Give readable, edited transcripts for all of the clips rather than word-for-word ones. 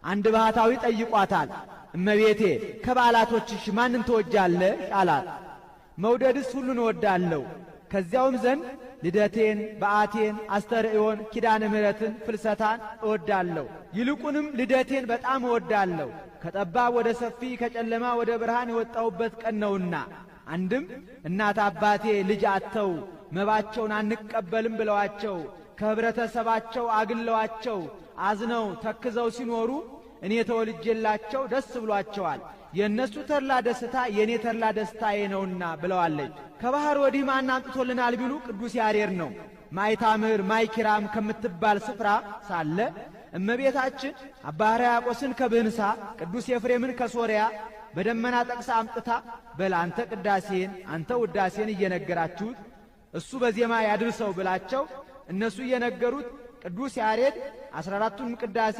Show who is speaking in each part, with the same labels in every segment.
Speaker 1: አንድ ባህታዊ ጠይቋታል። እመቤቴ ከበዓላቶችሽ ማንን ትወጃለሽ አላት። መውደድስ ሁሉን እወዳለሁ፣ ከዚያውም ዘንድ ልደቴን፣ በዓቴን፣ አስተርእዮን፣ ኪዳነ ምሕረትን፣ ፍልሰታን እወዳለሁ። ይልቁንም ልደቴን በጣም እወዳለሁ፣ ከጠባብ ወደ ሰፊ ከጨለማ ወደ ብርሃን የወጣሁበት ቀን ነውና። አንድም እናት አባቴ ልጅ አጥተው መባቸውን አንቀበልም ብለዋቸው ከህብረተሰባቸው አግለዋቸው አዝነው ተክዘው ሲኖሩ እኔ ተወልጄላቸው ደስ ብሏቸዋል። የእነሱ ተድላ ደስታ የእኔ ተድላ ደስታዬ ነውና ብለዋለች። ከባሕር ወዲህ ማን አምጥቶልናል ቢሉ ቅዱስ ያሬድ ነው። ማይታምር ማይኪራም ከምትባል ስፍራ ሳለ እመቤታችን አባ ሕርያቆስን ከብህንሳ ቅዱስ ኤፍሬምን ከሶርያ በደመና ጠቅሳ አምጥታ በል አንተ ቅዳሴን አንተ ውዳሴን እየነገራችሁት እሱ በዜማ ያድርሰው ብላቸው እነሱ እየነገሩት ቅዱስ ያሬድ 14ቱን ቅዳሴ።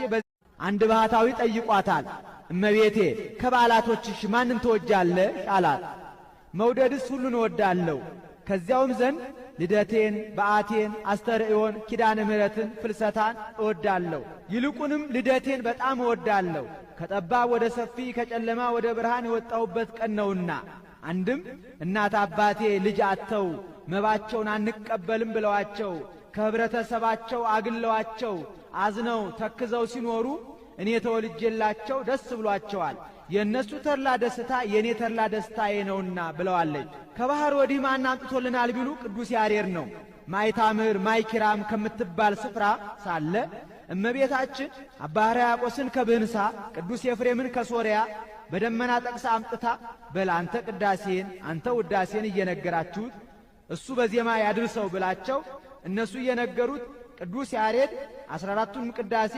Speaker 1: አንድ ባህታዊ ጠይቋታል። እመቤቴ ከበዓላቶችሽ ማንን ትወጃለሽ አላት። መውደድስ ሁሉን እወዳለሁ፣ ከዚያውም ዘንድ ልደቴን፣ በዓቴን፣ አስተርእዮን፣ ኪዳነ ምሕረትን፣ ፍልሰታን እወዳለሁ። ይልቁንም ልደቴን በጣም እወዳለሁ፣ ከጠባብ ወደ ሰፊ ከጨለማ ወደ ብርሃን የወጣሁበት ቀን ነውና። አንድም እናት አባቴ ልጅ አጥተው መባቸውን አንቀበልም ብለዋቸው ከህብረተሰባቸው አግለዋቸው አዝነው ተክዘው ሲኖሩ እኔ ተወልጄላቸው ደስ ብሏቸዋል። የእነሱ ተድላ ደስታ የእኔ ተድላ ደስታዬ ነውና ብለዋለች። ከባሕር ወዲህ ማን አምጥቶልናል ቢሉ ቅዱስ ያሬድ ነው። ማይታምር ማይኪራም ከምትባል ስፍራ ሳለ እመቤታችን አባ ሕርያቆስን ከብህንሳ ቅዱስ ኤፍሬምን ከሶርያ በደመና ጠቅሳ አምጥታ በል አንተ ቅዳሴን አንተ ውዳሴን እየነገራችሁት እሱ በዜማ ያድርሰው ብላቸው እነሱ እየነገሩት ቅዱስ ያሬድ 14ቱን ቅዳሴ።